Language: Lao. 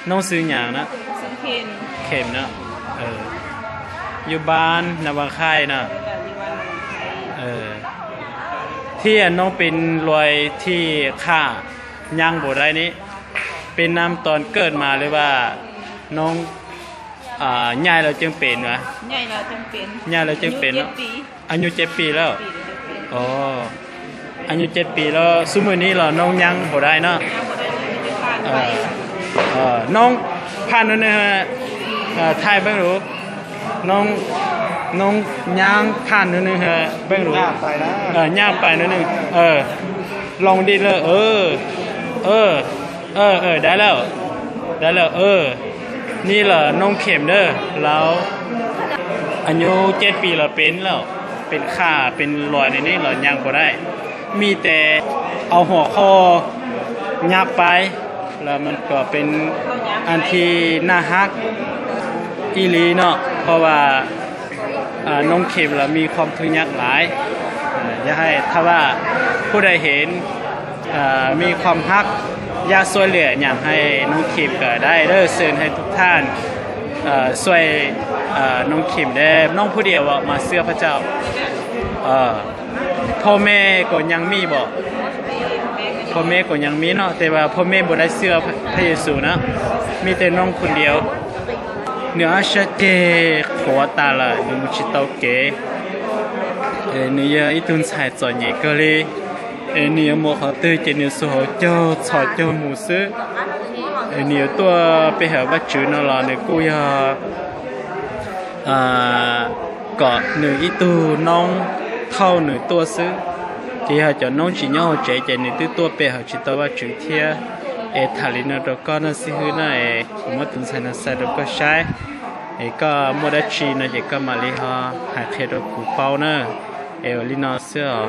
ນ້ອງຊື່ຫຍັງນະ? ຊື່ເຂັມ. ເຂັມເນາະ. ເອີ ຢູ່ບ້ານນາວັງຄ້າຍເນາະ. ເອີ ທີ່ອັນນ້ອງເປັນລວຍທີ່ຂ້າຍ່າງບໍ່ໄດ້ນີ້ ເປັນນຳຕອນເກີດມາ ຫຼືວ່ານ້ອງ ອ່າ ໃຫຍ່ແລ້ວຈຶ່ງເປັນຫວາ? ໃຫຍ່ແລ້ວຈຶ່ງເປັນ. ໃຫຍ່ແລ້ວຈຶ່ງເປັນເນາະ. ອາຍຸເຈັດປີແລ້ວ. ອໍ ອາຍຸເຈັດປີແລ້ວ. ຊຸມື້ນີ້ລະນ້ອງຍ່າງບໍ່ໄດ້ເນາະ. ເອີ ເອີ ນ້ອງຜ່ານໜ້ອຍໜຶ່ງ ເອີ ຖ່າຍເບິ່ງດູ. ນ້ອງ ນ້ອງຍ່າງຜ່ານໜ້ອຍໜຶ່ງ ເອີ ເບິ່ງດູ. ເອີ ຍ່າງໄປໜ້ອຍໜຶ່ງ. ເອີ ລອງດິດເລີຍ. ເອີ ເອີ ເອີ ເອີ ໄດ້ແລ້ວ ໄດ້ແລ້ວ. ເອີ ນີ້ລະນ້ອງເຂັມເດີ. ລາວອາຍຸເຈັດປີລະເປັນແລ້ວ ເປັນຂ້າເປັນລອຍໃນນີ້ລະຍ່າງບໍ່ໄດ້. ມີແຕ່ເອົາຫົວຂໍ້ຍັບໄປ ລະມັນກໍເປັນອັນທີ່ໜ້າຮັກອີ່ຫຼີເນາະ. ເພາະວ່າ ອ່າ ນ້ອງເຂັມລະມີຄວາມທຸກຍາກຫຼາຍ. ເອີ ຢາກໃຫ້ ຖ້າວ່າຜູ້ໃດເຫັນ ເອີ ມີຄວາມຮັກ ຢາກຊ່ວຍເຫຼືອຫຍັງໃຫ້ນ້ອງເຂັມກໍໄດ້ເດີ. ເຊີນໃຫ້ທຸກທ່ານ ເອີ ຊ່ວຍ ເອີ ນ້ອງເຂັມແດ່. ນ້ອງຜູ້ດຽວເບາະ ມາເຊື່ອພະເຈົ້າ? ເອີ ພໍ່ແມ່ກໍຍັງມີເບາະ? ພໍ່ແມ່ກໍຍັງມີເນາະ ແຕ່ວ່າພໍ່ແມ່ບໍ່ໄດ້ເຊື່ອພະເຢຊູນະ. ມີແຕ່ນ້ອງຄົນດຽວ. Neu a sha ke khua ta la neu mu chi tau ke. E neu ya i tun sai zo nye ke li. E neu ya mo kho te ke neu su ho jo cho jo mu su. E neu tua pe ha ba chu no la neu ku ya. A ko neu i tu nong thau neu tua su. Ke ha cho nong chi nyo ho che ke neu tu tua pe ha chi tau ba chu thia. E tha li no to ko na si hu na e. Ko mo tun sai na sai to ko shai. E ko mo da chi na ke ko ma li ha. Hai khe to ku pau na. E o li no su o.